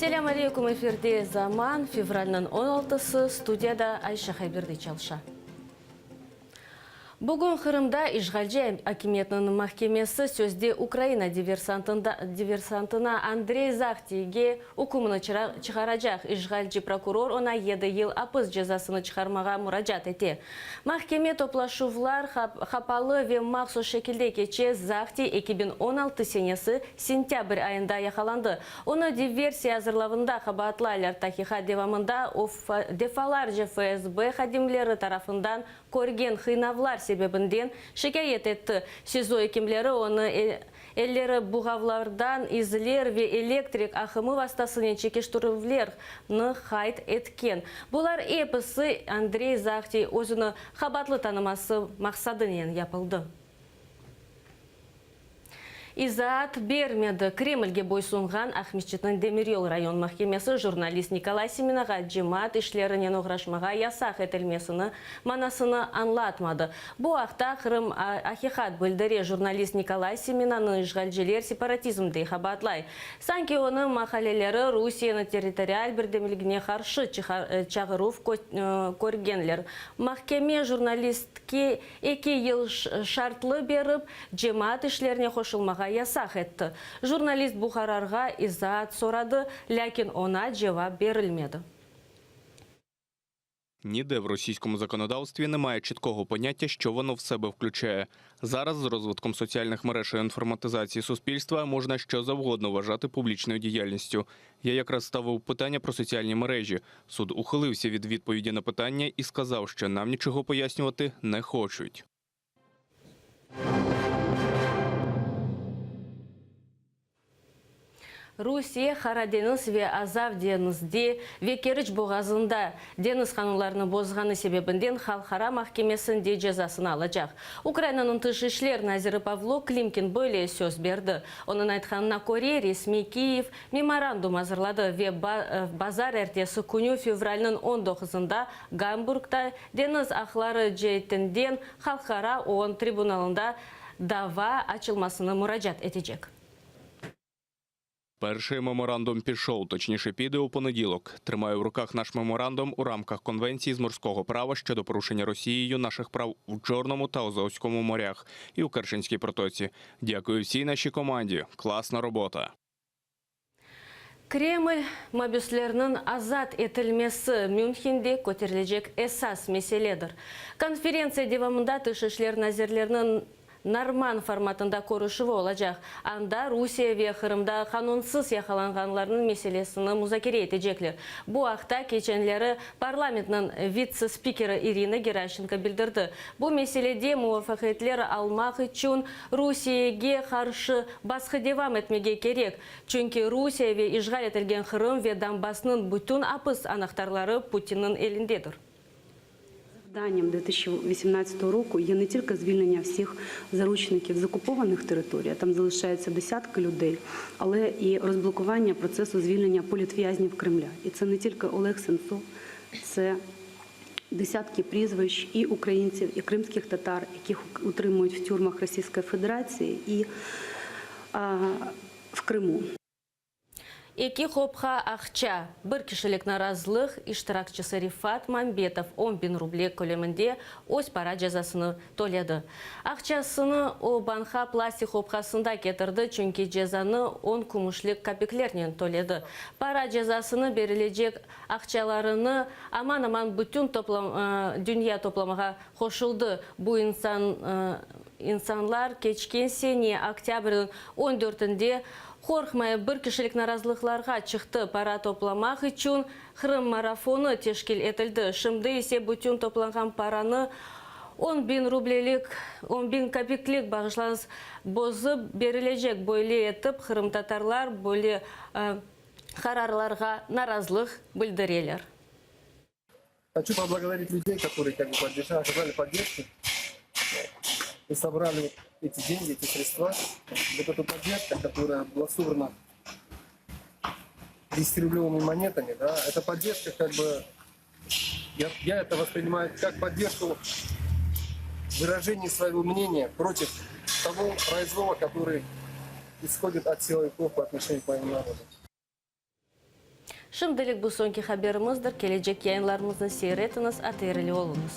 Selâm aleyküm, efirde Zaman, fevralniñ on altısı, studiyada Ayşe Haybirdi çalışa. Bugün Qırımda işğalci akimiyetniñ mahkemesi sözde Ukraina diversantına Andrey Zahtiyge ükümini çıqaracaq. İşğalci prokuror oña yedi yıl apis cezasını çıqarmağa muracaat ete. Mahkeme toplaşuvlar qapalı ve mahsus şekilde keçe, Zahtiy 2016 senesi sentâbr ayında yaqalandı. Onı diversiya azırlavında qabaatlaylar. Taqiqat devamında o, defalarca FSB hadimleri tarafından körgen qıynavlar sebebinden şikâyet etti. SİZO ekimleri onı elleri buğavlardan izler ve elektrik aqımı vastasınen çekiştirüvlerni qayd etken. Bular episi Andrey Zahtiy özüni qabaatlı tanıması maqsadınen yapıldı. İzaat bermedi. Kremlge boysunğan Aqmescitniñ Demiryol rayon mahkemesi jurnalist Nikolay Semenağa cemaat işlerinen oğraşmağa yasaq etilmesini manasını añlatmadı. Bu aqta Qırım. Aqiqat bildire. Jurnalist Nikolay Semenanı işğalciler separatizmde qabaatlay. Sanki onıñ maqaleleri Rusiyeni territorial birdemligine qarşı çağıruv körgenler. Mahkeme jurnalistke Eki yıl şartlı berip, cemaat işlerine qoşulmağa yasaq etti. Jurnalist bu qararğa izaat soradı, lâkin oña cevap berilmedi. Ніде в російському законодавстві немає чіткого поняття, що воно в себе включає. Зараз з розвитком соціальних мереж і інформатизації суспільства можна що завгодно вважати публічною діяльністю. Я якраз ставив питання про соціальні мережі. Суд ухилився від відповіді на питання і сказав, що нам нічого пояснювати не хочуть. Rusiye Qara deñiz ve Azav deñizde ve Keriç boğazında deñiz qanunlarını bozğanı sebebinden Halqara mahkemesinde cezasını alacaq. Ukrainanıñ Tış işler naziri Pavlo Klimkin böyle söz berdi. Onıñ aytqanına köre, resmiy Kiyev memorandum azırladı ve bazar ertesi künü fevralniñ on doquzında Gamburgda deñiz aqları ceetinden Halqara OON tribunalında dava açılmasını muracaat etecek. Перший меморандум пішов, точніше піде у понеділок. Тримаю в руках наш меморандум у рамках Конвенції з морського права щодо порушення Росією наших прав у Чорному та Азовському морях і у Керченській протоці. Дякую всій нашій команді. Класна робота. Kreml mabüslerniñ azat etilmesi Münhende köterilecek esas meseledir. Konferentsiya devamında Tış işler nazirleriniñ Norman formatında körüşüvi olacaq, anda Rusiye ve Qırımda qanunsız yaqalanğanlarnıñ meselesini muzakere etecekler. Bu aqta keçenleri parlamentniñ vitse-spikeri İrina Geraşenko bildirdi. Bu meselede muvafaqiyetler almaq içün Rusiyege qarşı basqı devam etmege kerek, çünki Rusiye ve işğal etilgen Qırım ve Donbassnıñ bütün apis anahtarları Putinniñ elindedir. Завданням 2018 року є не тільки звільнення всіх заручників з окупованих територій, а там залишаються десятки людей, але і розблокування процесу звільнення політв'язнів Кремля. І це не тільки Олег Сенцов, це десятки прізвищ і українців, і кримських татар, яких утримують в тюрмах Російської Федерації і в Криму. Eki qopqa aqça, bir kişilik narazılıq iştirakçisi Rifat Mambetov on biñ ruble köleminde öz para cezasını töledi. Aqçasını o banka plastik qopqasında ketirdi, çünki cezanı on kümüşlik kapiklernen töledi. Para cezasını berilecek aqçalarını aman-aman bütün dünya toplamağa qoşuldı. Bu insanlar keçken sene oktâbrniñ on dörtünde qorqmayıp bir kişilik narazılıqlarğa çıqtı, para toplamaq içün Qırım marafonı teşkil etildi. Şimdi ise bütün toplanğan paranı on biñ rublelik, on biñ kapiklik, bağışlañız, bozıp berilecek. Böyle etip qırımtatarlar böyle qararlarğa narazılıq bildireler. Хочу поблагодарить людей, которые как бы поддержали, оказали поддержку и собрали эти деньги, эти средства. Вот эта поддержка, которая была собрана 10-рублевыми монетами, да, эта поддержка как бы, я, я это воспринимаю как поддержку выражения своего мнения против того произвола, который исходит от силовиков по отношению к моему народу. Şimdilik bu soñki haberimizdir. Kelecek yayınlarımıznı seyir etiñiz, ATR ile oluñız.